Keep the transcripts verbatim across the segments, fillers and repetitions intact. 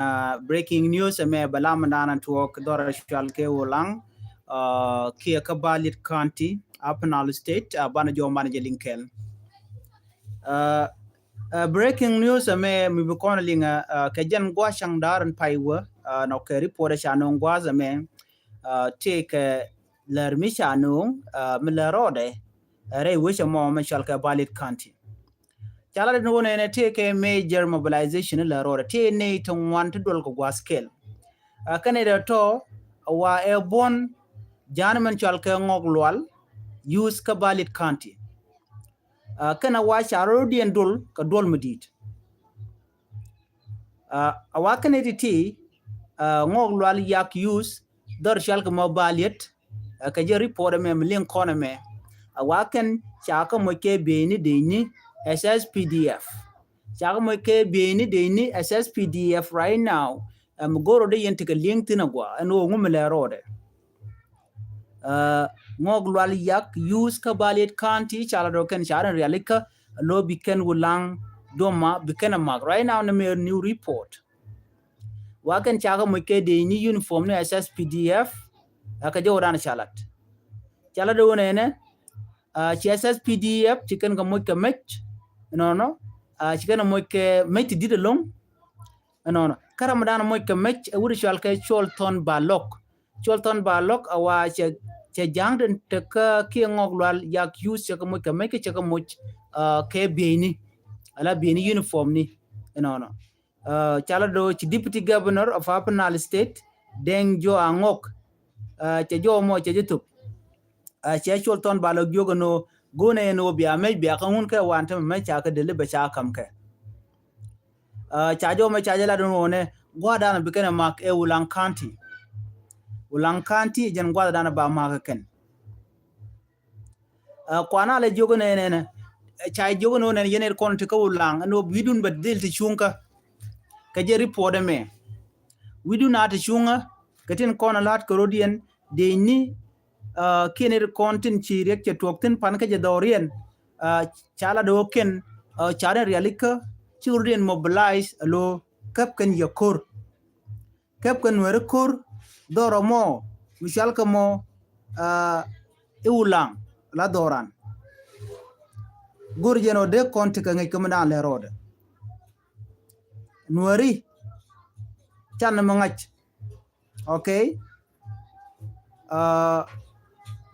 uh, breaking news ɛmɛ bɛ lam dan tuɔɔk dhɔr cual kɛ Ulaŋ, uh, kiɛ kä Balit County, Upper Nile State, uh, banɛ jɔw manɛ jɛ liŋ kɛl. Uh, uh, breaking news ɛmɛ mi bi kɔn liŋ, uh, kɛ jɛn gua̱a̱ caŋ da̱r in pay wä, uh, nɔ kɛ report ɛ ca nöŋ gua̱a̱th ɛmɛ, uh, tëë kɛ lär mi ca nöŋ, uh, mi lär rɔɔdɛ, uh, rɛy wecɛ mɔ mi cual kɛ Balit County. Ca la den wä nɛnɛ tëë kɛ major mobilization lär rɔɔdɛ, tëë nɛy ti ŋuan ti duɔl kɛ gua̱a̱th kɛl. Uh, kɛnɛ dee tɔ wa ɛ buɔ̱n ja̱a̱n mɛn cual kɛ Ŋɔk Lual, youth kä Balit County. Uh, kɛnɛ wa ca rɔɔdiɛn duɔl kɛ duɔl mi di̱i̱t. Uh, a wa kɛnɛ ti̱ti̱, uh, Ŋɔk Lual Yak youth dhɔr cual kɛ mɔ Baliet, uh, kɛ jɛ report ɛmɛ mi liŋ kɔn ɛmɛ. A wa kɛn ca kɛ moc kɛ bieyni dee ni S S P D F. Ca kɛ moc kɛ bieyni dee ni S S P D F right now. Ɛm go̱r rɔɔdɛ yɛn ti kɛ liŋ thi̱n a gua ɛn ɣöö ŋu mi lɛ rɔɔdɛ. Uh, Ŋɔk Lual Yak youth kä Baliet County ca la dɔ̱ kɛn ca rin riali kä lo̱ bi kɛn Ulaŋ duɔma bi kɛn a mak. Right now ni mɛ new report. Wa kɛn ca kɛ moc kɛ dee ni uniform ni S S P D F, a kɛ jɛ wä dan ca lat. Ca la dɔ̱ wä nɛnɛ, uh, ci S S P D F ci kɛn kɛ moc kɛ mec, nɔnɔ, uh, ci kɛn kɛ moc kɛ mec ti di̱t ɛlɔ̱ŋ, nɔnɔ. Kä ram dan moc kɛ mec ɛ wut cual kɛ Cuɔl Thɔn Balɔk. Cuɔl Thɔn Balɔk a wa cɛ, cɛ ja̱a̱ŋ den tekä kiɛ Ŋɔk Lual Yak youth cɛ kɛ moc kɛ mec kä cɛ kɛ moc, uh, kɛ bieyni. Ala bieyni uniform ni, nɔnɔ. Uh, ca la dɔ̱ ci Deputy Governor of Upper Nile State, Deng Joe Angok, uh, cɛ jɔw mɔ cɛ jɛ thop. Uh, cɛ Cuɔl Thɔn Balɔk jiök ɛn ɣöö go̱o̱nɛ ɛn ɣöö bia mec bia kä ŋun kɛ wan tämɛ mec ca kɛ deli bɛ ca ka̱m kɛ. Uh, ca jɔw mɛ ca jɛ lat ɛn ɣöö nɛ gua̱a̱th dan bi kɛn ɛ mak ɛ Ulaŋ County. Ulaŋ County jɛn gua̱a̱th dan ba mak ɛ kɛn. Uh, kuana lɛ jiök nɛ nɛ nɛ. Ca jiök nɛ nɛ yɛn ɛ kɔn ti kä Ulaŋ ɛn ɣöö wi̱dun bɛ dhil ti cuŋ kä. Kɛ jɛ report ɛmɛ. Wi̱dun a ti cuŋä kɛ tin kɔn a la̱t kɛ rɔɔdiɛn dee ni, uh, kiɛn ɛ kɔn tin ci riɛk cɛ tuɔɔk thi̱n pan kä jɛ dhɔriɛn. Uh, ca la dee wä kɛn, uh, ca rin riali kä ci rɔɔdiɛn mobilize a lo̱ käp kɛn yɛ ko̱r. Kɛp kɛ Nuɛri ko̱r dhɔrɔ mɔ mi cual kɛ mɔ, uh, i̱ Ulaŋ la dhɔran. Go̱r jɛn ɔ dee kɔn ti kɛ ŋäc kɛ mi dan lɛ rɔɔdɛ. Nuɛri can ni mi ŋa̱c. Okay. Uh,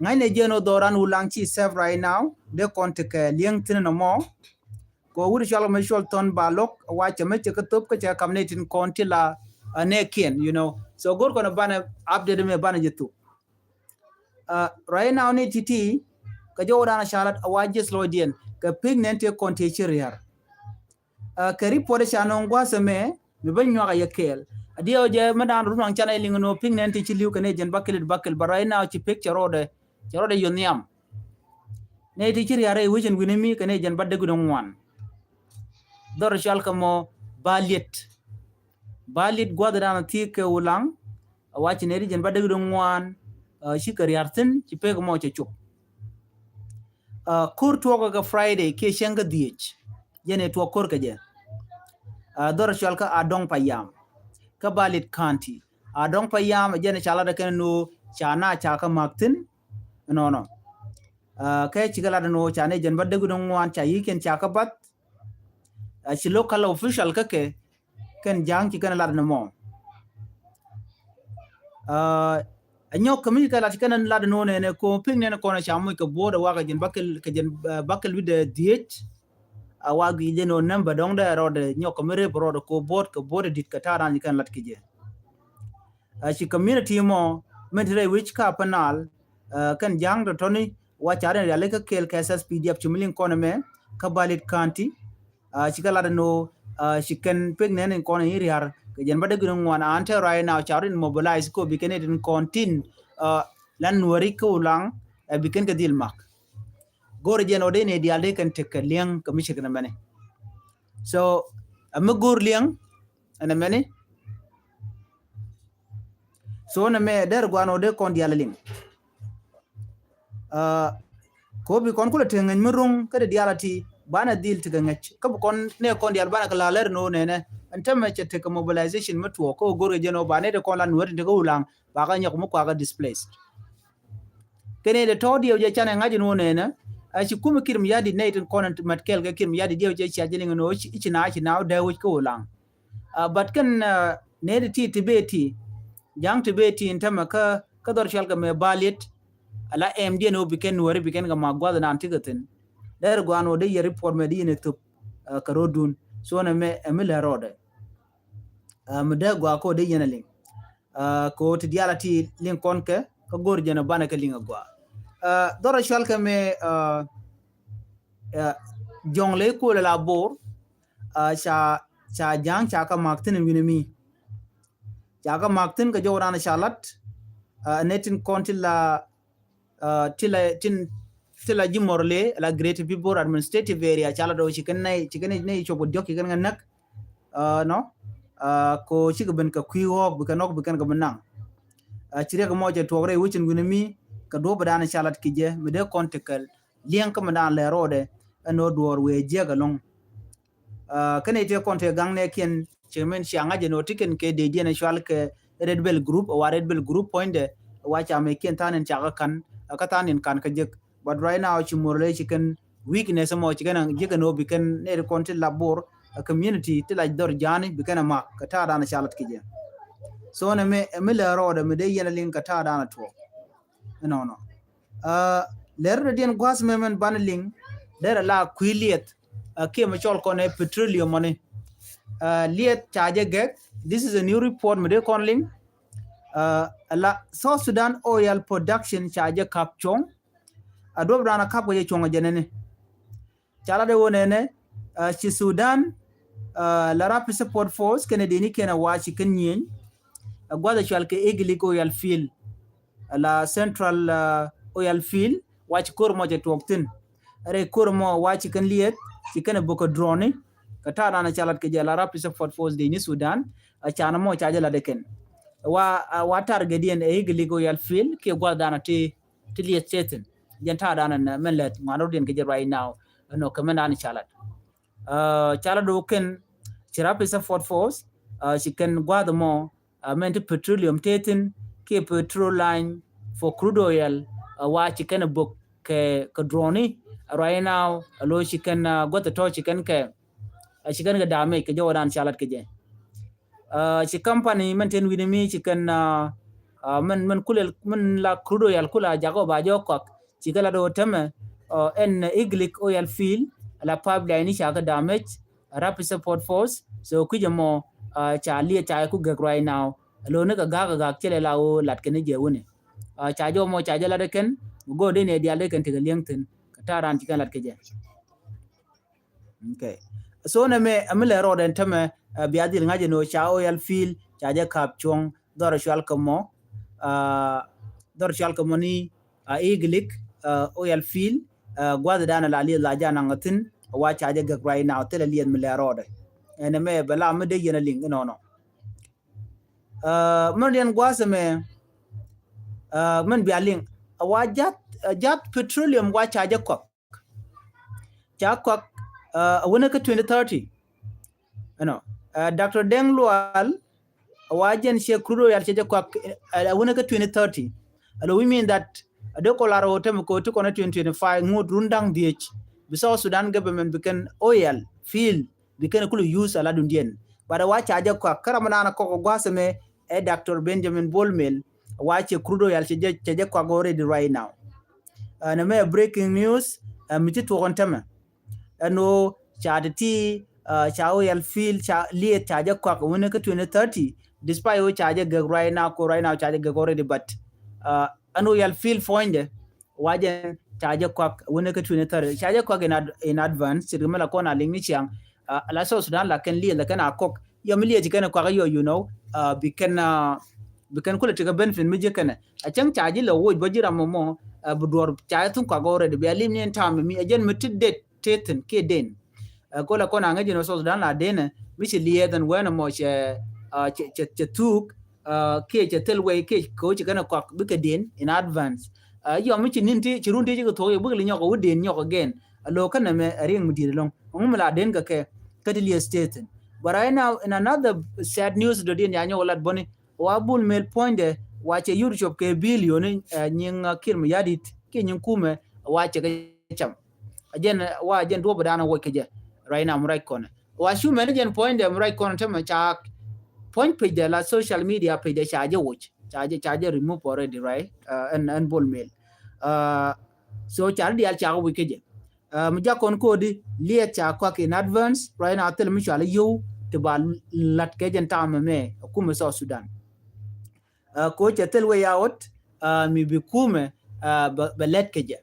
ŋa̱cnɛ jɛn ɔ dhɔran Ulaŋ ci safe right now. Dee kɔn ti kɛ li̱eŋ thi̱n nɔmɔ. Kɛ wut cual kɛ mɛ Cuɔl Thɔn Balɔk wa cɛ mɛ cɛ kä thop kä cɛ kam ni tin kɔn ti la, uh, nɛ kiɛn, you know. So go̱r kɔn banɛ update mɛ banɛ jɛ thop. Uh, right now ni ti̱ti̱ kɛ jɔw dan ca lat a wa jɛ slow diɛn kɛ pek nɛn ti kɔn ti ci riar. Uh, kɛ report ca nɔŋ gua̱a̱th ɛmɛ mi bä nyuak a yɛ kɛɛl. A diɛw jɛ mi dan run waŋ canɛ liŋ ni wä pek nɛn ti ci li̱w kɛ ni jɛn bakil bakil, but right now ci pek cɛ rɔɔdɛ, cɛ rɔɔdɛ yɔ nhiam. Nɛ ti ci riar rɛy wecin wi̱ni mi kɛ ni jɛn ba dek wi̱ni ŋuan. Dhɔr cual kɛ mɔ Baliet. Baliet gua̱th dan thiek kɛ Ulaŋ. A wa ci nɛ ti jɛn ba dek wi̱ni ŋuan, uh, ci kɛ riar thi̱n ci pek mɔ cɛ cop. Uh, ko̱r tuɔɔk kɛ Friday kiɛ cäŋ kä dhiec. Jɛn ɛ tuɔɔk ko̱r kɛ jɛ. Uh, dhɔr cual kä Adɔŋ Payam. Kä Baliet County. Adɔŋ Payam jɛn ca lat kɛn ni wä ca na ca kä mak thi̱n. Nɔnɔ. Uh, kɛ ci kɛ lat ni wä ca ni jɛn ba dek wi̱ni ŋuan ca yi̱ kɛn ca kä bath. Uh, ci local official kä kɛ kɛn ja̱a̱ŋ ci kɛn lat ni mɔ. Uh, a nyɔk kɛ mi kɛ lat kɛn lat ni wä nɛnɛ ko pek nɛnɛ kɔn ca muc kɛ buɔt a wakɛ jɛn bakil kɛ jɛn, uh, bakil wi̱dɛ dhiec. A wa gi̱i̱c jɛ ni wä nɛmbɛ dɔ̱ŋ dɛ rɔɔdɛ nyɔk kɛ mi rep rɔɔdɛ ko buɔt kɛ buɔt dit kɛ ta̱a̱ ran ci kɛn lat kɛ jɛ. A ci community mɔ min ti rɛy wi̱c ka Upper Nile, uh, kɛn ja̱a̱ŋ tɔ̱tɔ̱ni wa ca rin riali kä kɛɛl kɛ S S P D F ci mi liŋ kɔn ɛmɛ kä Baliet County. Uh, ci kɛ lat ɛn ɣöö, uh, ci kɛn pek nɛn in kɔn in riar kɛ jɛn ba dek wi̱ni ŋuan an te right now ca rin mobilize ko bi kɛn in kɔn tin, uh, lan Nuɛri kä Ulaŋ, uh, bi kɛn kɛ dhil mak. Go̱r jɛn ɔ dee ni diaal dee kɛn tek kɛ liɛŋ kɛ mi cek nɛ mɛni. So, uh, mi go̱r liɛŋ ɛn ɛmɛni. So nɛ mɛ der guan ɔ dee kɔn diaal liŋ. Uh, ko bi kɔn kulɛ te ŋäc mi ro̱ŋ kä dee diaal a ti, banɛ dhil tekɛ ŋäc. Kä bi kɔn nɛ kɔn diaal banɛ kɛ la lɛr ni wä nɛnɛ. Ɛn tämɛ cɛ tekɛ mobilization mi tuɔɔk kä wä go̱r kɛ jɛn wä ba nɛ ti kɔn la nuɔ̱t in tekɛ Ulaŋ ba kɛ nyɔk mi kuakä displaced. Kɛn ɛ dee tɔ̱ diɛw jɛ canɛ ŋa̱c in wä nɛnɛ. A ci kumɛ Kiir Mayardit nɛ itin kɔn in mat kɛɛl kɛ Kiir Mayardit diɛw jɛ cia jɛ liŋ in wä i̱ ci na i̱ ci na wä dee wec kä Ulaŋ. But kɛn nɛ ti ti ti bee ti ja̱ŋ ti bee ti in tämɛ kä kä dhɔr cual kɛ mɛ baliet. Ala ɛm diɛn wä bi kɛn nuɔri bi kɛn kɛ ma guath nan ti kɛ thin. Dɛr guan wä dee yɛ report mɛ di in ɛ thop kɛ ro̱dun. So nɛ mɛ ɛmi lɛ rɔɔdɛ. Mi dee gua ko dee yɛn a liŋ ko ti dial a ti liŋ kɔn kɛ kä go̱r jɛn a banɛ kɛ liŋ a gua. Dhɔr a cual kɛ mɛ jɔŋ lɛ ikolɛ la Bor. Ca ca ja̱ŋ ca kä mak thin in wi̱ni mi ca kä mak thin kɛ jɔw ran ca lat. Nɛ tin kɔn ti la ti la tin ti la ji̱ Murle la Greater Pibor Administrative Area ca la dɔw ci kɛn nɛ ci kɛn nɛ cop kɛ diɔk ci kɛn kɛ näk. Nɔ ko cikɛ ben kɛ kui̱ ɣɔɔk bi kɛn ɣɔk bi kɛn kɛ bi naŋ. Ci riɛk mɔ cɛ tuɔk rɛy wecin wi̱ni mi kɛ duɔ̱p bi dan ca lat ki jɛ mi dee kɔn ti kɛ liɛŋ kä mi dan lɛ rɔɔdɛ. Ɛn ɣöö duɔɔr wee jiɛk ɛlɔ̱ŋ. Kɛn i̱ tëë kɔn tëë gaŋ nɛɛkiɛn cɛ min cia ŋa̱c ɛn ɣöö ti kɛn kɛ dee diɛn ɛ cual kɛ Red Belt Group wa Red Belt Group puɔ̱nydɛ wa ca mɛkiɛn tha̱a̱n in cakɛ ka̱n kä tha̱a̱n in ka̱n kä jek. But right now ci Murle ci kɛn weakness mɔ ci kɛn jek ɛn ɣöö bi kɛn nɛɛri kɔn ti la Bor a community ti la dhɔr ja̱a̱ni bi kɛn a mak kɛ ta̱a̱ dan ɛ ca lat ki jɛ. So nɛ mi mi lɛ rɔɔdɛ mi dee yɛn a liŋ kɛ ta̱a̱ dan a tuɔɔk. Ɛnɔnɔ lɛr dɛ diɛn gua̱th mɛ mɛn ban liŋ derɛ la kui̱ liɛth. Kiɛ mɛ cɔl kɔn ɛ petroleum mɔni. Liɛth ca jɛ gɛk. This is a new report mi dee kɔn liŋ. La South Sudan oil production ca jɛ kap cuɔ̱ŋ. A duɔp dan a kap kɛ jɛ cuɔ̱ŋ a jɛ nɛni. Ca lat ɛ wä nɛnɛ ci Sudan la Rapid Support Force kɛnɛ dini kɛnɛ wa ci kɛn nyieny. A guath a cual kɛ Iglik oil field la Central oil field wa ci kor mɔ cɛ tuɔk thin. Rɛ kor mɔ wa ci kɛn liɛth ci kɛnɛ bok kɛ droni. Kɛ ta̱a̱ dan a ca lat kɛ jɛ la Rapid Support Force dini Sudan. A canɛ mɔ ca jɛ lat ɛ kɛn wa wa target diɛn ɛ Iglik oil field kiɛ guath dan a ti ti lieth tethin. Jɛn ta̱a̱ dan ɛn mɛn lɛth ŋuan rot diɛn kɛ jɛ right now. Ɛn ɔ kɛ mɛn dan ca lat ca lat do kɛn ci Rapid Support Force ci kɛn gua̱th mɔ mɛn ti petroleum tethin kiɛ petrol line for crude oil. Wa ci kɛn a bok kɛ kɛ droni right now. Alo ci kɛn gua̱th tɔ ci kɛn kɛ ci kɛn kɛ damage kɛ jɛ wä dan ca lat kɛ jɛ. Ci company mɛn ten wi̱ni mi ci kɛn mɛn mɛn kulɛ mɛn la crude oil kula jakɔ ba jɔ kɔak ci kɛ la do tɛmɛ. Ɛn Iglik oil field la pipeline ni ca kɛ damage. Rapid Support Force so kui̱c ɛmɔ ca liɛ ca ku gɛk right now. Lo ni kɛ gak kɛ gak cɛ lɛ la wä lat kɛ ni jɛ wuni. Ca jɔ mɔ ca jɛ lat kɛn go dee ni dial dee kɛn tekɛ liɛŋ thin kɛ ta̱a̱ ran ci kɛn lat kɛ jɛ. Okay. So nɛ mɛ mi lɛ rɔɔdɛ ɛn tämɛ bia dhil ŋa̱c ɛn ɣöö ca oil field ca jɛ kap cuɔ̱ŋ dhɔr cual kɛ mɔ. Dhɔr cual kɛ mɔ ni Iglik oil field gua̱th dan la lieth la ja naŋ thin wa ca jɛ gɛk right now thilɛ lieth mi lɛ rɔɔdɛ. Ɛn mɛ bɛ la mi dee yɛn a liŋ inɔnɔ. Mɛn diɛn gua̱th mɛ mɛn bia liŋ a wa jath jath petroleum wa ca jɛ kɔk. Ca kɔak a wänä kä twenty thirty. Ɛnɔ Doctor Deng Lual a wa jɛn ciɛ crude oil cɛ jɛ kɔak a wänä kä twenty thirty. Alo, we mean that a dee kɔ lar ɣöö tämɛ kɔ ti kɔn a twenty twenty-five ŋut run da̱ŋ dhiec bi South Sudan government bi kɛn oil field bi kɛn kulɛ use a la dundiɛn. But a wa ca jɛ kɔak kä ram nan a kɔk a gua̱th ɛmɛ ɛ Doctor Benjamin Bol Mel a wa ciɛ crude oil cɛ jɛ cɛ jɛ kɔak already right now. Ɛn ɛmɛ breaking news mi ci tuɔk ɛn tämɛ. Ɛn ɣöö ca ti ti ca oil field ca lieth ca jɛ kɔak wuni kä twenty thirty despite ɣöö ca jɛ gɛk right now ko right now ca jɛ gɛk already but ɛn oil field puɔ̱nydɛ wa jɛ ca jɛ kɔak wuni kä twenty thirty ca jɛ kɔak in ad, in advance ci ri mi la kɔn a liŋ ni ciaŋ. La South Sudan la kɛn lieth la kɛn a kɔk yɔ mi lieth ci kɛn kɔak yɔ you know bi kɛn bi kɛn kulɛ tekɛ benefit mi ji̱ kɛnɛ a cäŋ ca ji̱ lɛ woc bä ji̱ ram mɔ mɔ bi duɔr ca jɛ thun kɔak already bia lim ni ɛn ta̱a̱m mi a jɛn mi ti det tethin kiɛ den. Ko la kɔn a ŋäc jɛn ɔ South Sudan la denɛ mi ci lieth ɛn wɛn ɛmɔ cɛ cɛ cɛ thuk kiɛ cɛ thil wei kiɛ ko ci kɛn a kɔak bikɛ den in advance. Yɔ mi ci nin ti ci run ti ci kɛ thuɔk yɛ bikɛ li nyɔk a wä den nyɔk again. A lo̱o̱ kä nɛmɛ a riɛŋ mi di̱i̱t ɛlɔ̱ŋ. Ɛŋu mi la den kɛ kɛ kä ti liɛ state thin. But right now in another sad news dɔ̱diɛn ya nyɔk lat bäni, wa Bol Mel puɔ̱nydɛ wa cɛ yur cop kɛ billion, ɛ, nyiŋ, ɛ, Kiir Mayardit kiɛ nyiŋ kumɛ wa cɛ kɛ cam. A jɛn, wa jɛn duɔ̱p dan a wuɔc kɛ jɛ right now mi ruac kɔnɛ. Wa cu mɛn jɛn puɔ̱nydɛ mi ruac kɔnɛ tämɛ ca puɔ̱ny page dɛ la social media page dɛ ca jɛ wuc. Ca jɛ, ca jɛ remove already, right? Ɛ, ɛn, ɛn Bol Mel. Ɛ, so ca ri diaal ca kɛ wuc kɛ jɛ. Ɛ, mi jakɔn kodi liɛth ca kɔak in advance, right now thil mi cual yio̱w ti ba lat kɛ jɛn ta̱a̱ mɛmɛ ɛ kumɛ South Sudan. Ɛ, ko cɛ thil way out, ɛ, mi bi kumɛ, ɛ, bɛ, bɛ lɛt kɛ jɛ.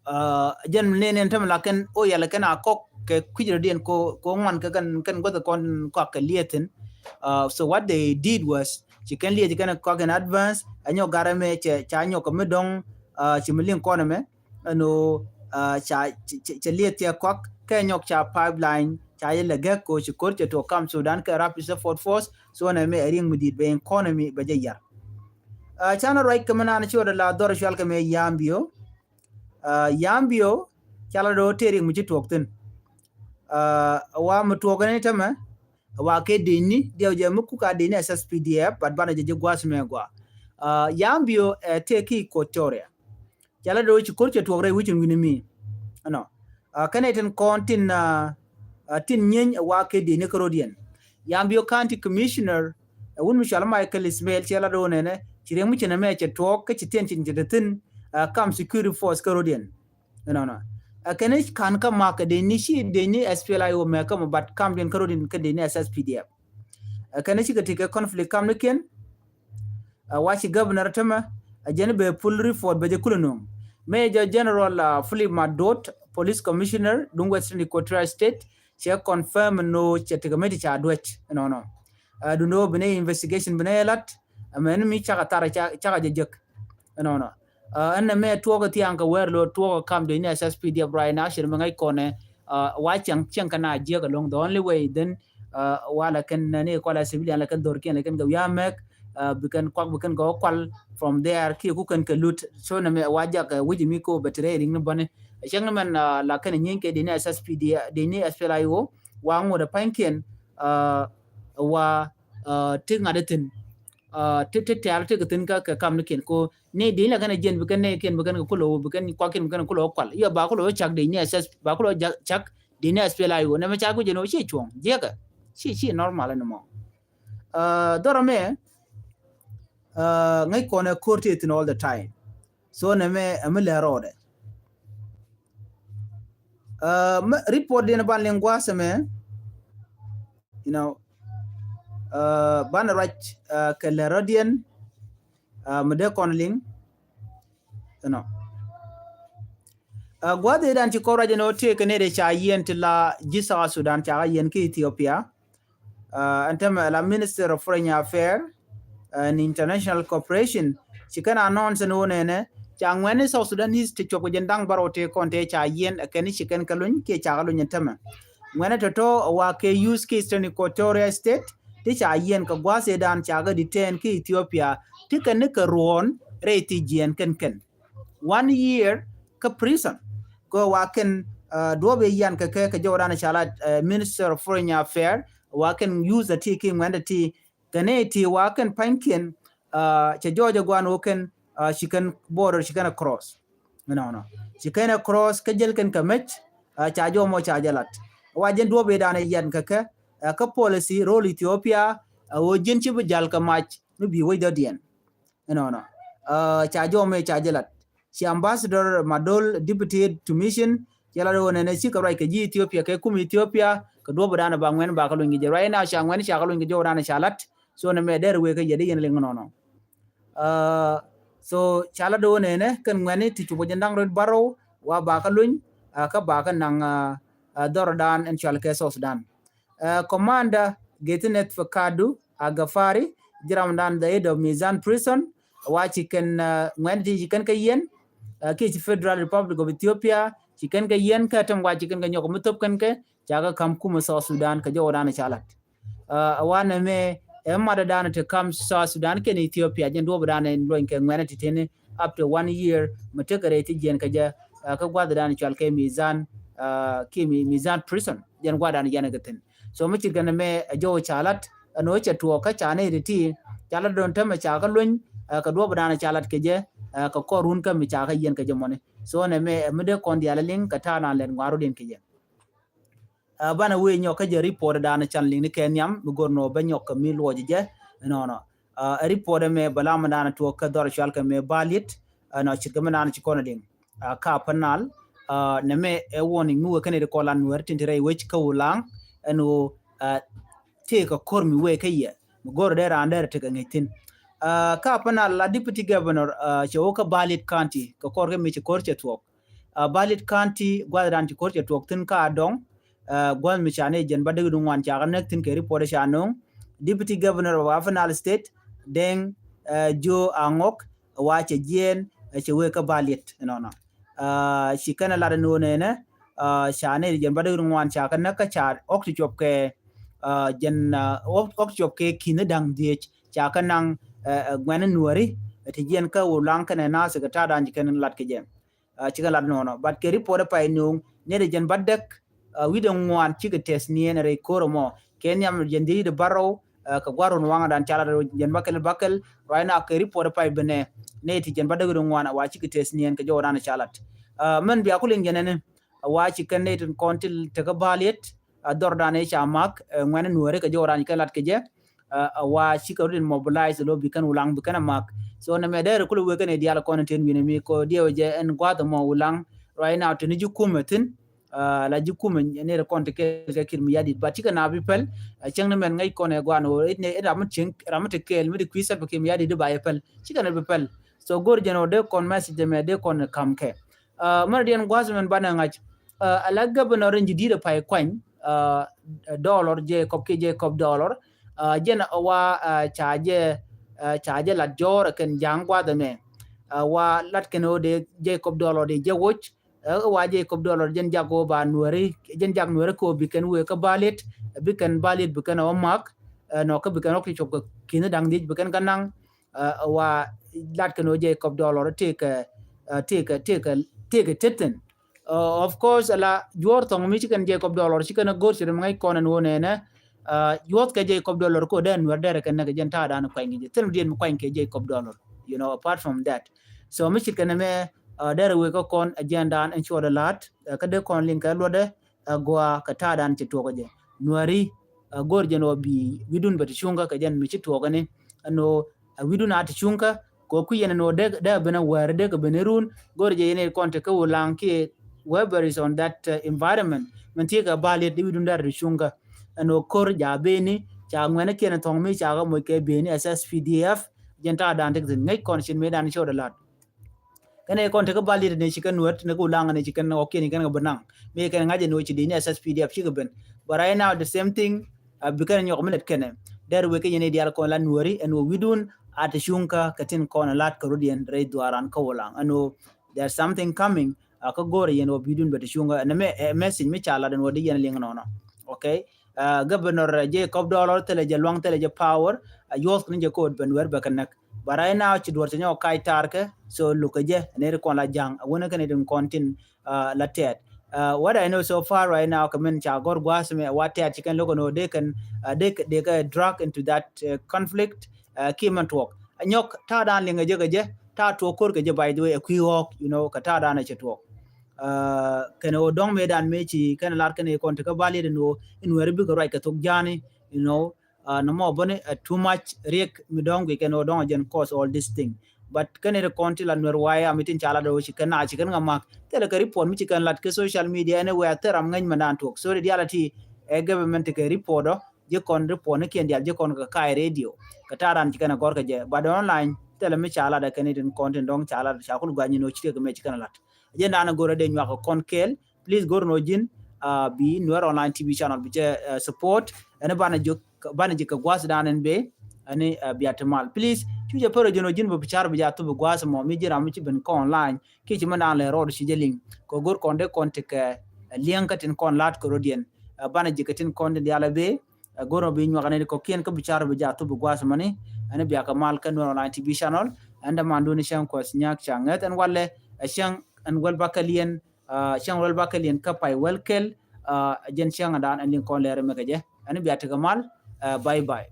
Ɛ, jɛn ni ni tämɛ la kɛn o yɛl kɛn a kɔk kɛ kui̱c rɔ diɛn ko, ko ŋuan kɛ kɛn, kɛn guath kɔn kɔak kɛ liɛthin. Ɛ, so what they did was, ci kɛn liɛth ci kɛn kɔak in advance, ɛ nyɔk garɛ mɛ cɛ, ca nyɔk kɛ mi dɔŋ, ɛ, ci mi liŋ kɔn mɛ. Ɛn ɣöö, ah, ca, ca, ca, ca liɛth cɛ kɔak kɛ nyɔk ca pipeline ca yɛ lɛ gɛk ko ci ko̱r cɛ tuɔɔk kam Sudan kɛ Rapid Support Force. So nɛ mɛ ɛ riŋ mi di̱i̱t bɛ economy bɛ jɛ yar. Ah, canɛ ruac kɛ mi naan ci wä dɛ la dhɔr cual kɛ mɛ Yambio. Ah, Yambio ca la do̱ tëë riŋ mi ci tuɔɔk thi̱n. Ah, wa mi tuɔɔk ni tämɛ wa kɛ deni diɛw jɛ mi kuk a deni S S P D F, but banɛ jɛ jɛ gua̱a̱th mɛ gua. Ah, Yambio ɛ tëë ki Equatoria. Ca la do̱ ci ko̱r cɛ tuɔɔk rɛy wi̱cin wi̱ni mi. Ɛnɔ. Ah, kɛnɛ tin kɔn tin, ah, ah, tin nyieeny ɛ wa kɛ deni kä rodiɛn. Yambio County Commissioner, ɛ wun mi cual Michael Ismail, cɛ la do̱ nɛnɛ ci riɛŋ mi ci nɛ mɛ cɛ tuɔɔk kä ci tiɛn ci cɛ te thi̱n, ah, kam security force kä rodiɛn. Ɛnɔnɔ. Ɛ kɛn i̱ ka̱n kä mak kɛ deni ci deni S P L A I O mɛ kä mɔ, but kam diɛn kä rodiɛn kä deni S S P D F. Ɛ kɛn i̱ ci kɛ ti kɛ conflict kam ni kiɛn. Ɛ wa ci governor tämɛ, ɛ jɛn bɛ full report bɛ jɛ kulɛ nuɔ̱ŋ. Major General, ah, Philip Maduot, Police Commissioner duŋ Western Equatoria State, cɛ confirm ni ɣöö cɛ ti kɛ mɛ ti ca duec. Ɛnɔnɔ. Ɛ duundɛ ɣöö bi nɛ investigation bi nɛ lat, ɛ mɛn mi cakɛ thar ca, cakɛ jɛ jek. Ɛnɔnɔ. Ah, ɛn nɛ mɛ tuɔɔk thiaŋ kɛ wɛr lo̱ tuɔɔk kam deni S S P D F right now, cir mi ŋäc kɔnɛ, ah, wa cieŋ, cieŋ kɛ na jiɛk ɛlɔ̱ŋ. The only way then, ah, wa la kɛn nɛ ni kɔla civilian la kɛn dhorkiɛn la kɛn kɛ wi̱i̱ amɛk, ah, bi kɛn kuak bi kɛn kɛ wä kual from there kiɛ ku kɛn kɛ lut. So nɛ mɛ wa jak, ah, wi̱c mi ko bɛ ti rɛy riŋ ni bäni. Cieŋ ni mɛn, ah, la kɛn nyieeny kɛ deni S S P D F, deni S P L A I O, wa ŋot ɛ pa̱nykiɛn, ah, wa, ah, ti ŋa̱t ɛ thi̱n. Ah, ti, ti tɛ̈r ti kɛ thi̱n kä kɛ kam ni kiɛn ko ni deni la kɛn a jiɛn bi kɛn ni kiɛn bi kɛn kɛ kulo bi kɛn kuak kiɛn bi kɛn kulo kual. Yɔ ba kulo cak deni S S, ba kulo cak deni S P L A I O. Nɛ mɛ cak wi̱c jɛn ɔ ci cuɔ̱ŋ jiɛkɛ. Ci, ci normal ni mɔ. Ah, dhɔrɔ mɛ, ah, ŋäc kɔn ɛ ko̱r ti thi̱n all the time. So nɛ mɛ ɛ mi lɛ rɔɔdɛ. Ah, mɛ report diɛn ban liŋ gua̱a̱th ɛmɛ. You know, ah, banɛ ruac, ah, kɛ lɛ rɔ̱diɛn, ah, mi dee kɔn liŋ. You know. Ah, gua̱a̱th i̱ dan ci kɔn ruac ɛn ɣöö tëëkɛ nɛy dee ca yiɛn ti la ji̱ South Sudan ca kä yiɛn kä Ethiopia. Ah, ɛn tämɛ la Minister of Foreign Affairs and International Cooperation ci kɛn announce ni wä nɛnɛ ca ŋuɛni South Sudanese ti cuɔp kɛ jɛn da̱ŋ bärɔw tëë kɔn tëë ca yiɛn, ɛ kɛn ci kɛn kɛ luny kiɛ ca kɛ luny ɛn tämɛ. Ŋuɛni tɔ̱tɔ̱ wa kɛ youth kä Eastern Equatoria State ti ca yiɛn kɛ gua̱a̱th i̱ dan ca kɛ detain kä Ethiopia ti kɛn ni kɛ ruɔ̱ɔ̱n rɛy thi jiɛɛn kɛn kɛn. One year kä prison. Kɛ wa kɛn, ah, duɔ̱ɔ̱p i̱ yian kɛ kɛ kɛ jɔwdan ca la, ah, Minister of Foreign Affairs wa kɛn use ti ki ŋuɛndɛ ti kɛn i̱ ti wa kɛn pa̱nykiɛn, ah, cɛ jɔɔc ɛ guan wä kɛn, ah, ci kɛn border ci kɛn a cross. Nɔnɔ. Ci kɛn a cross kä jäl kɛn kɛ mec, ah, ca jɔmɔ ca jɛ lat. Wa jɛn duɔ̱ɔ̱p i̱ dan i̱ yian kɛ kɛ, ah, kä policy rol Ethiopia, ah, wä ji̱n ci bi jal kɛ mac mi bi wec dɔ̱diɛn. Ɛnɔnɔ. Ah, ca jɔmɛ ca jɛ lat. Ci Ambassador Madol, Deputy to Mission, cɛ lat wä nɛnɛ cikɛ ruac kɛ ji̱ Ethiopia kɛ kum Ethiopia kɛ duɔ̱p dan ba ŋuɛn ba kä luny kɛ jɛ. Right now ca ŋuɛn ca kä luny kɛ jɔwdan ca lat. So nɛ mɛ dɛr wee kɛ jɛ di yɛn liŋ nɔnɔ. Ah, so ca lat wä nɛnɛ kɛn ŋuɛni ti cupɔ jɛ da̱ŋ rɛw bärɔw wa ba kä luny, ah, kä ba kä naŋ, ah, ah, dhɔrdan ɛn cual kɛ South Sudan. Uh, Commander Getineth Fakadu Agafari, jiram dan the head of Mizan Prison, wa ci kɛn, uh, ŋuɛn ti ci kɛn kɛ yiɛn, uh, ki ci Federal Republic of Ethiopia, ci kɛn kɛ yiɛn kä tem wa ci kɛn kɛ nyɔk mi thop kɛn kɛ, ca kɛ kam kumɛ South Sudan kɛ jɔwdan ca lat. Uh, wa nɛ mɛ, ɛ madɛ dan ti kam South Sudan kɛn Ethiopia, jɛn duɔp dan luɔny kɛ ŋuɛn ti tini, up to one year, mi tekɛ rɛy ti jiɛn kɛ jɛ, uh, kä guath dan cual kɛ Mizan, kiɛ Mizan prison, jɛn gua̱dan yɛn kɛ thi̱n. So mi ce̱tkɛ nɛmɛ ɛ jɔw ca lat ɛn ɣöö cɛ tuɔɔk kä ca nɛy ti ti ca lat dɔ̱ŋ täämɛ ca kä luny kɛ duɔ̱ɔ̱p dan ca lat kɛ jɛ kɛ kɔr run kä mi ca kä yiɛn kɛ jɛ mɔni. So nɛmɛ ɛ mi dee kɔn diaal liŋ kɛ ta̱a̱ dan lɛt ŋuan rɔ̱diɛn kɛ jɛ. Banɛ wee nyɔk kä jɛ report dan can liŋ ni kɛ nhiam mi go̱r nɔ bä nyɔk kɛ mi luɔc jɛ. Nɔnɔ ɛ report ɛmɛ bɛ lam dan tuɔɔk kä dhɔr cual kɛ mɛ Baliet. Nɔ ce̱tkɛ mi dan ci kɔn liŋ ka Upper Nile. Nɛmɛ ɛ warning mi wee kɛn ɛ di kɔlan Nuɛr tin ti rɛy wec kä Ulaŋ ɛn ɣöö tëëkɛ ko̱r mi wee kä yɛ mi go̱r dee raan dee rɛ tekɛ ŋäc thi̱n. Ka Upper Nile la Deputy Governor cɛ wä kä Baliet County kɛ kɔr kɛ mi ci ko̱r cɛ tuɔɔk. Baliet County gua̱th dan ci ko̱r cɛ tuɔɔk thi̱n ka dɔŋ. Gua̱th mi ca ni jɛn ba däk di ŋuan ca kä näk thi̱n kɛ report ca no̱o̱ŋ. Deputy Governor of Upper Nile State, Deng Joe Angok, wa cɛ jiɛɛn cɛ wee kä Baliet nɔnɔ. Ci kɛn lat ni wä nɛnɛ ca ni jɛn ba däk di ŋuan ca kä näk kä ca ɔk ti cuɔp kɛ jɛn ɔk ti cuɔp kɛ ki̱n da̱ŋ dhiec ca kä naŋ ŋuɛn Nuɛri ti jiɛn kä Ulaŋ kɛnɛ nath kɛ ta̱a̱ dan ci kɛn lat kɛ jɛ. Cikɛ lat nɔnɔ but kɛ report pay nuŋ ni di jɛn ba däk wi̱dɛ ŋuan cikɛ tɛth niɛn rɛy ko̱r mɔ kɛ nhiam jɛn dhiec di bärɔw kɛ gua̱r run waŋ dan ca lat jɛn ba kɛl ba kɛl. Right now kɛ report pay benɛ ni ti jɛn ba däk wi̱dɛ ŋuan wa cikɛ tɛth niɛn kɛ jɔw dan ca lat. Mɛn bia kuliŋ jɛn ɛni wa ci kɛn ni tin kɔn ti tekä Baliet. Dhɔr dan ca mak ŋuɛn Nuɛri kɛ jɔw dan kɛ lat kɛ jɛ. A wa cikɛ rut in mobilize lo bi kɛn Ulaŋ bi kɛn a mak. So nɛmɛ dɛr kulɛ wekɛ ni dial kɔn tin wi̱nɛ mi ko diɛw jɛ ɛn gua̱th mɔ Ulaŋ. Right now tini ji̱ kumɛ thi̱n la ji̱ kumɛ ni rɛ kɔn ti kɛl kɛ Kiir Mayardit but cikɛ na bi pɛl. Cäŋ ni mɛn ŋäc kɔn ɛ guan wä it ram mi ti kɛl mi ti kui̱ Salva Kiir Mayardit di ba yɛ pɛl cikɛ ni bi pɛl. So go̱r jɛn wä dee kɔn message mɛ dee kɔn kam kɛ. Mɛn diɛn gua̱th mɛn banɛ ŋa̱c a la governor in ji̱ di̱t a pay kuany. Dollar Jacob kiɛ Jacob Dollar. Jɛn wa ca jɛ ca jɛ lat jɔɔr kɛn ja̱a̱ŋ gua̱th ɛmɛ. Wa lat kɛn ɣöö dee Jacob Dollar dee jɛ woc. Wa Jacob Dollar jɛn jak ɣöö ba Nuɛri jɛn jak Nuɛri kɛ ɣöö bi kɛn wee kä Baliet bi kɛn Baliet bi kɛn ɣöö mak. Nɔ kä bi kɛn ɣɔk ti cop kɛ ki̱n da̱ŋ dhiec bi kɛn kä naŋ. Wa lat kɛn ɣöö Jacob Dollar tëëkɛ tëëkɛ tëëkɛ tëëkɛ tethin. Of course ala juɔ̱ɔ̱r thɔŋ mi ci kɛn Jacob Dollar ci kɛn a go̱r ci ri mi ŋäc kɔn ɛn wä nɛnɛ. Juɔ̱ɔ̱th kɛ Jacob Dollar ko dee Nuɛr dɛrɛ kɛn näk jɛn ta̱a̱ dan kuany kɛ jɛ thil diɛn mi kuany kɛ Jacob Dollar. You know apart from that so mi ci kɛn ɛmɛ dɛrɛ wek kä kɔn a jɛn dan ɛn cuɔt a la̱t kä dee kɔn liŋ kɛ luɔtdɛ. Gua kɛ ta̱a̱ dan ci tuɔk jɛ Nuɛri. Go̱r jɛn wä bi wi̱dun bɛ ti cuŋkä kɛ jɛn mi ci tuɔk ɛni ɛn wä wi̱dun a ti cuŋkä. Kɛ kui̱ yɛn ɛn wä dee ben a wɛɛr dee kɛ ben irun go̱r jɛ yɛn kɔn ti kä Ulaŋ kiɛ whoever is on that environment. Mɛn thiekɛ Baliet di wi̱dun dee ti cuŋkä ɛn wä ko̱r ja beni ca ŋuɛn kiɛn thɔŋ mi ca kɛ moc kɛ beni as S P D F. Jɛn ta̱a̱ dan ti kɛ thi̱n ŋäc kɔn cin mi dan cuɔt a la̱t. Kɛn ɛ kɔn tekɛ Baliet ni ci kɛn Nuɛr ni kɛ Ulaŋ ni ci kɛn ɣɔkiɛn ci kɛn kɛ bi naŋ mi kɛn ŋa̱c ni wä ci di ni S S P D F cikɛ ben. But right now the same thing. Bi kɛn nyɔk mi lɛt kɛnɛ dɛr wek kɛ yɛn i̱ diaal kɔn la Nuɛri ɛn wä wi̱dun a ti cuŋkä kɛ tin kɔn lat kɛ rut yɛn rɛy dhuaaran kä Ulaŋ ɛn wä there's something coming. Kä go̱o̱rɛ yɛn wä wi̱dun bɛ ti cuŋkä ɛn mɛ message mi ca lat ɛn wä di yɛn liŋ nɔnɔ. Okay. Governor Jacob Dollar thilɛ jɛ luaŋ thilɛ jɛ power. Yuɔth kɛ ni jɛ ko̱o̱t ben wɛr bɛ kɛ näk. But right now ci duɔr cɛ nyɔk kac tar kɛ so lukɛ jɛ ni ri kɔn la ja̱ŋ a wunɛ kɛ ni ri kɔn tin la tɛt. What I know so far right now kɛ min ca gɔr gua̱a̱th mi wa tɛt ci kɛn lo̱k kɛ ni wä dee kɛn dee kɛ drag into that conflict. Ki mɛn tuɔk a nyɔk ta̱a̱ dan liŋɛ jɛ kɛ jɛ ta̱a̱ tuɔk ko̱r kɛ jɛ by the way a kui̱ ɣɔɔk you know kɛ ta̱a̱ dan a cɛ tuɔk. Kɛn wä dɔ̱ŋ mëë dan mëë ci kɛn lar kɛn i̱ kɔn ti kä Baliet in wä in weri bikɛ ruac kɛ thok ja̱a̱ni you know. Nɔmɔ bäni too much riek mi dɔ̱ŋ guic kɛn wä dɔ̱ŋ a jɛn cause all this thing. But kɛn i̱ kɔn ti la Nuɛr waya mi tin ca lat wä ci kɛn na ci kɛn ŋa mak thilɛ kɛ report mi ci kɛn lat kɛ social media anywhere thil ram ŋäc mɛ dan tuɔk so di dial a ti ɛ government ti kɛ report ɔ. Ji̱ kɔn report ni kiɛn dial ji̱ kɔn kɛ ka̱a̱c radio kɛ ta̱a̱ ran ci kɛn a gɔr kɛ jɛ but online thilɛ mi ca lat ɛ kɛn i̱ tin kɔn tin dɔ̱ŋ ca lat ca kul gua̱ny ni wä ci kɛ mɛ ci kɛn a lat. Jɛn dan a go̱r a dee nyuak kɛ kɔn kɛɛl. Please go̱r nɔ ji̱n bi Nuɛr online T V channel bi jɛ support ɛn banɛ jɛ banɛ jɛ kɛ gua̱a̱th dan ɛn bee. Ɛn bia ti mal please cu jɛ pär jɛ nɔ ji̱n bɛ bi car bi jɛ a thup bi gua̱a̱th mɔ mi ji̱n ram mi ci ben kɔn online kiɛ ci mɛ dan lɛ rɔɔd ci jɛ liŋ. Kɛ go̱r kɔn dee kɔn ti kɛ liɛŋ kä tin kɔn la̱t kɛ rɔdiɛn. Banɛ jɛ kɛ tin kɔn ti dial a bee. Go̱r nɔ bi nyuak ɛn kɔkiɛn kä bi car bi jɛ a thup bi gua̱a̱th mɔni. Ɛn bia kɛ mal kä Nuɛr online T V channel. Ɛn däman duni cäŋ kuɔth nyak ca ŋäth ɛn walɛ ɛ cäŋ ɛn wäl bakɛ liɛn. Cäŋ wäl bakɛ liɛn kä pay wäl kɛl. Jɛn cäŋ dan ɛn liŋ kɔn lɛr mɛ kɛ jɛ ɛn bia tekɛ mal. Bye bye.